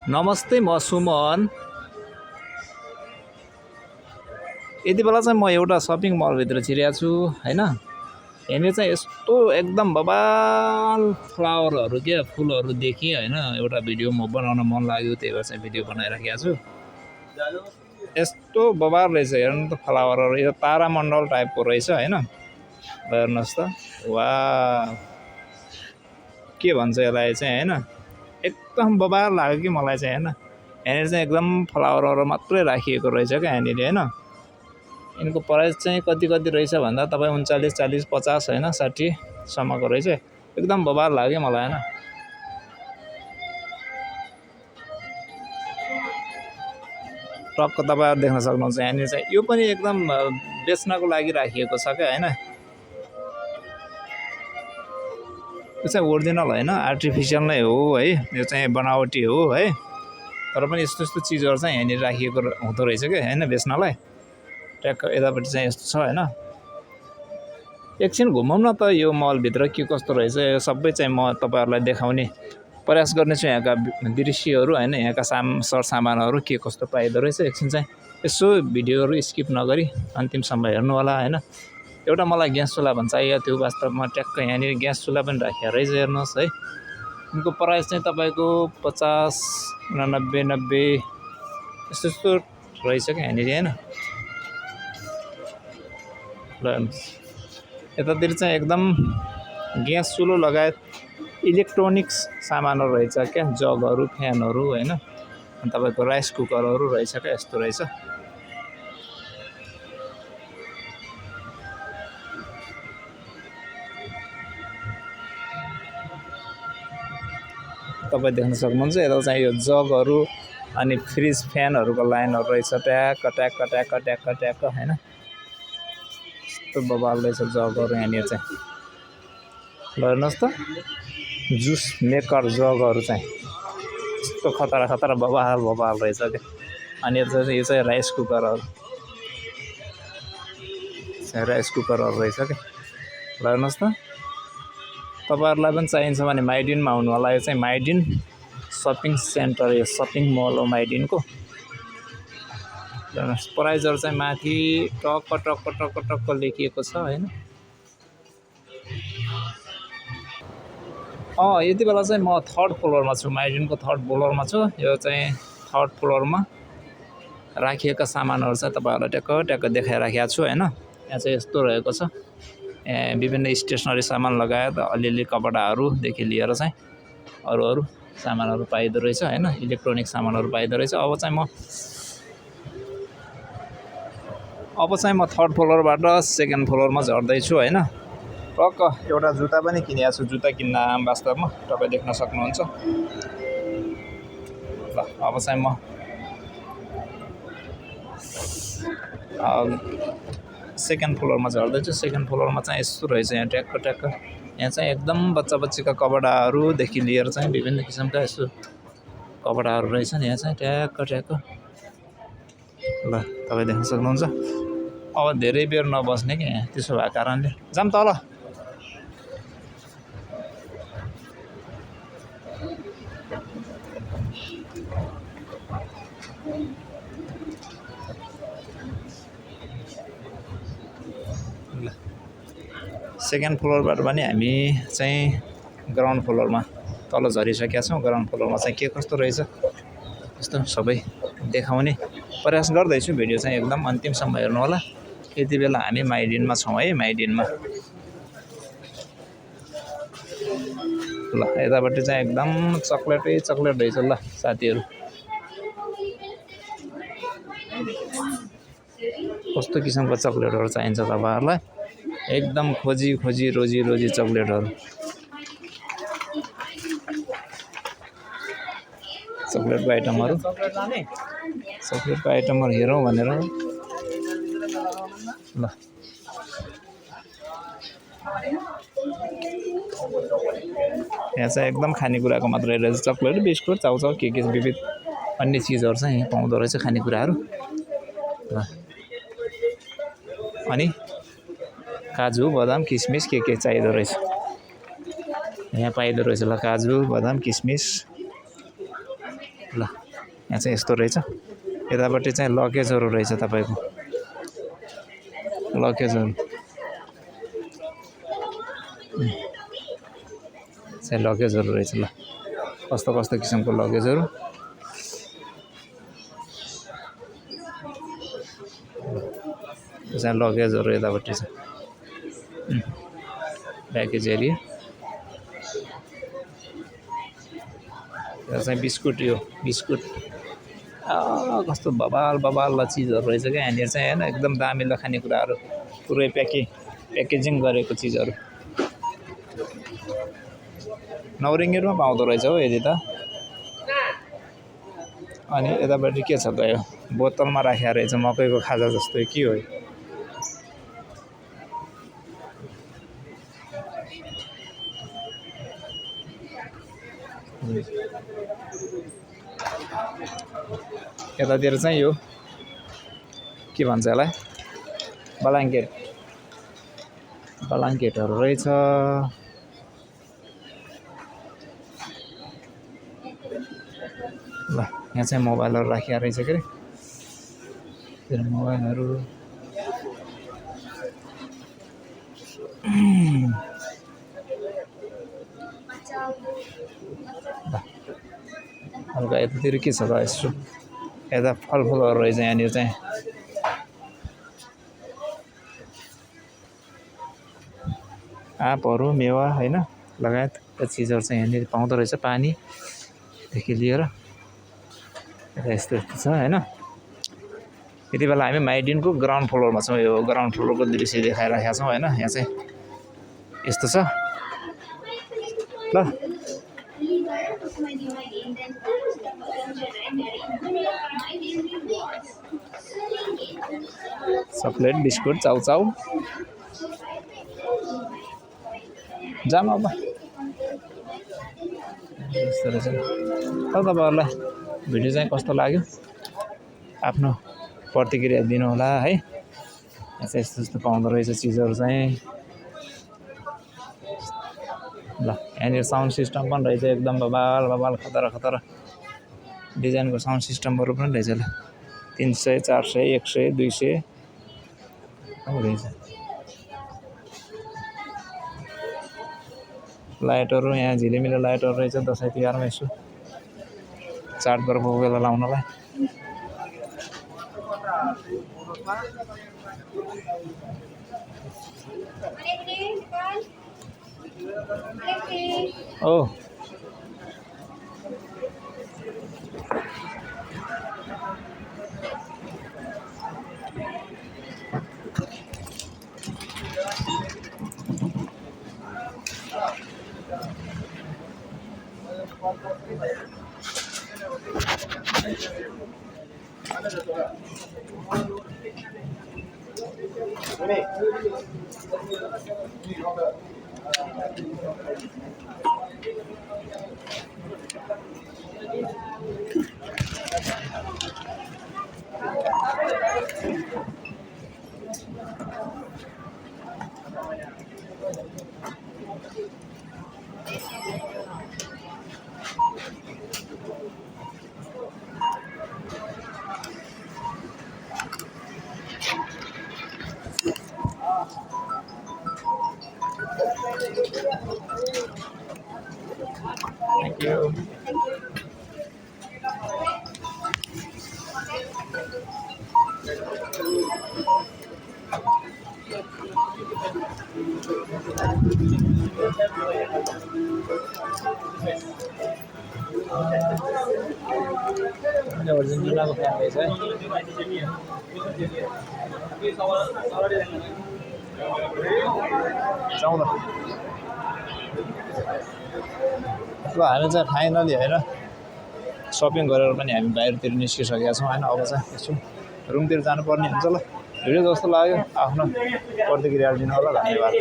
नमस्ते, म सुमन। यति बेला चाहिँ म एउटा सपिङ मलभित्र छिरेको छु हैन। यहाँनिर चाहिँ यस्तो एकदम बबाल फ्लावरहरू के फुलहरू देखेँ हैन। एउटा भिडियो म बनाउन मन लाग्यो, त्यही भएर चाहिँ भिडियो बनाइराखेको छु। यस्तो बबाल रहेछ हेर्नु त फ्लावरहरू, यो तारामण्डल टाइपको रहेछ हैन। हेर्नुहोस् त, वाह के भन्छ यसलाई चाहिँ हैन, एकदम बबाल लाग्यो कि मलाई चाहिँ हैन। यहाँनिर चाहिँ एकदम फ्लावरहरू मात्रै राखिएको रहेछ क्या यहाँनिर हैन। यिनको प्राइस चाहिँ कति रहेछ भन्दा तपाईँ 39, 40, 50 हैन 60 सम्मको रहेछ। एकदम बबाल लाग्यो मलाई हैन। टक्क तपाईँहरू देख्न सक्नुहुन्छ यहाँनिर चाहिँ यो पनि एकदम बेच्नको लागि राखिएको छ क्या हैन। यो चाहिँ ओरिजिनल हैन, आर्टिफिसियल नै हो है, यो चाहिँ बनावटी हो है। तर पनि यस्तो यस्तो चिजहरू चाहिँ यहाँनिर राखिएको हुँदो रहेछ क्या हैन बेच्नलाई। ट्याक्क यतापट्टि चाहिँ यस्तो छ हैन। एकछिन घुमौँ न त यो मलभित्र के कस्तो रहेछ, यो सबै चाहिँ म तपाईँहरूलाई देखाउने प्रयास गर्नेछु। यहाँका दृश्यहरू हैन, यहाँका सरसामानहरू के कस्तो पाइदो रहेछ। एकछिन चाहिँ यसो भिडियोहरू स्किप नगरी अन्तिमसम्म हेर्नु होला हैन। एउटा मलाई ग्यास चुल्हा पनि चाहिएको थियो वास्तवमा, ट्याक्क यहाँनिर ग्यास चुल्हा पनि राखेको रहेछ हेर्नुहोस् है। यिनको प्राइस चाहिँ तपाईँको 50, 89, 90 यस्तो यस्तो रहेछ क्या यहाँनिर हैन। यतातिर चाहिँ एकदम ग्यास चुलो लगायत इलेक्ट्रोनिक्स सामानहरू रहेछ क्या, जगहरू, फ्यानहरू हैन। अनि तपाईँको राइस कुकरहरू रहेछ क्या, यस्तो रहेछ। तपाईँ देख्न सक्नुहुन्छ यता चाहिँ यो जगहरू अनि फ्रिज फ्यानहरूको लाइनहरू रहेछ ट्याक्क ट्याक्क ट्याक्क ट्याक्क ट्याक्क हैन। यस्तो बबाल रहेछ जगहरू यहाँनिर चाहिँ। हेर्नुहोस् त, जुस मेकर जगहरू चाहिँ यस्तो खतरा खतरा बबाल बबाल रहेछ क्या। अनि यो चाहिँ राइस कुकरहरू रहेछ क्या। हेर्नुहोस् त, तपाईँहरूलाई पनि चाहिन्छ भने माइडिनमा आउनु होला। यो चाहिँ माइडिन सपिङ सेन्टर, यो सपिङ मल हो माइडिनको। प्राइजहरू चाहिँ माथि टक्क टक्क टक्क टक्क लेखिएको छ हैन। यति बेला चाहिँ म 3rd फ्लोरमा छु, माइडिनको 3rd फ्लोरमा छु। यो चाहिँ 3rd फ्लोरमा राखिएका सामानहरू चाहिँ तपाईँहरूलाई ट्याक्क ट्याक्क देखाइराखेको छु हैन। यहाँ चाहिँ यस्तो रहेको छ, विभिन्न स्टेसनरी सामान लगायत अलिअलि कपडाहरूदेखि लिएर चाहिँ अरू सामानहरू पाइदो रहेछ हैन। इलेक्ट्रोनिक सामानहरू पाइदो रहेछ। अब चाहिँ म 3rd फ्लोरबाट 2nd फ्लोरमा झर्दैछु हैन। टक्क एउटा जुत्ता पनि किनेको छु, जुत्ता किन्न आम वास्तवमा तपाईँ देख्न सक्नुहुन्छ। ल अब चाहिँ म 2nd फ्लोरमा झर्दैछु। 2nd फ्लोरमा चाहिँ यस्तो रहेछ यहाँ ट्याक्क ट्याक्क। यहाँ चाहिँ एकदम बच्चा बच्चीका कपडाहरूदेखि लिएर चाहिँ विभिन्न किसिमका यस्तो कपडाहरू रहेछन् यहाँ चाहिँ ट्याक्क ट्याक्क। ल तपाईँ देख्न सक्नुहुन्छ। अब धेरै बेर नबस्ने कि यहाँ, त्यसो भएको कारणले जाम तल। ल 2nd फ्लोरबाट पनि हामी चाहिँ ग्राउन्ड फ्लोरमा तल झरिसकेका छौँ। ग्राउन्ड फ्लोरमा चाहिँ के कस्तो रहेछ यस्तो सबै देखाउने प्रयास गर्दैछु। भिडियो चाहिँ एकदम अन्तिमसम्म हेर्नु होला। यति बेला हामी माइडिनमा छौँ है, माइडिनमा। ल यतापट्टि चाहिँ एकदम चक्लेटै चक्लेट रहेछ। ल साथीहरू, कस्तो किसिमको चक्लेटहरू चाहिन्छ तपाईँहरूलाई, एकदम खोजी खोजी रोजी रोजी चक्लेटहरू, चक्लेटको आइटमहरू हेरौँ भनेर। ल यहाँ चाहिँ एकदम खानेकुराको मात्रै रहेछ, चक्लेट, बिस्कुट, चाउचाउ के विविध अन्य चिजहरू चाहिँ पाउँदो रहेछ खानेकुराहरू। ल अनि काजु बदाम किसमिस के चाहिदो रहेछ यहाँ पाइदो रहेछ। ल काजु बदाम किसमिस ल यहाँ चाहिँ यस्तो रहेछ यतापट्टि चाहिँ लगेजहरू रहेछ तपाईँको लगेजहरू चाहिँ लगेजहरू रहेछ ल कस्तो कस्तो किसिमको लगेजहरू चाहिँ लगेजहरू यतापट्टि छ प्याकेज एरिया यहाँ चाहिँ बिस्कुट यो बिस्कुट कस्तो बबाल चिजहरू रहेछ क्या यहाँनिर चाहिँ होइन एकदम दामिलो खानेकुराहरू पुरै प्याकेजिङ गरेको चिजहरू नौरिङ्गीमा पाउँदो रहेछ हो यदि त अनि यतापट्टि के छ त यो बोतलमा राखेको रहेछ मकैको खाजा जस्तो के हो यतातिर चाहिँ यो के भन्छ यसलाई ब्ल्याङ्केटहरू रहेछ ल यहाँ चाहिँ मोबाइलहरू राखिएको रहेछ के अरे मोबाइलहरू हल्का यतातिर के छ त यसो यता फलफुलहरू रहेछ यहाँनिर चाहिँ आँपहरू मेवा होइन लगायत चिजहरू चाहिँ यहाँनिर पाउँदो रहेछ पानीदेखि लिएर यस्तो छ होइन यति बेला हामी माइडिनको ग्राउन्ड फ्लोरमा छौँ यो ग्राउन्ड फ्लोरको दृश्य देखाइरहेका छौँ होइन यहाँ चाहिँ यस्तो छ ल चकलेट बिस्कुट चाउचाउ जाम अब यस्तो रहेछ तपाईँहरूलाई भिडियो चाहिँ कस्तो लाग्यो आफ्नो प्रतिक्रिया दिनु होला है यहाँ चाहिँ यस्तो यस्तो पाउँदो रहेछ चिजहरू चाहिँ ल यहाँनिर साउन्ड सिस्टम पनि रहेछ एकदम बबाल खतरा डिजाइनको साउन्ड सिस्टमहरू पनि रहेछ ल 300 400 100 200 रहेछ लाइटहरू यहाँ झिलिमिली लाइटहरू रहेछ दसैँ तिहारमा यसो चाडपर्वको बेला लाउनलाई ओ Thank you. Ini original aku yang biasa. Jauh lah. ल हामी चाहिँ फाइनली होइन सपिङ गरेर पनि हामी बाहिरतिर निस्किसकेका छौँ होइन अब चाहिँ यसो रुमतिर जानुपर्ने हुन्छ ल भिडियो जस्तो लाग्यो आफ्नो प्रतिक्रिया दिनु होला धन्यवाद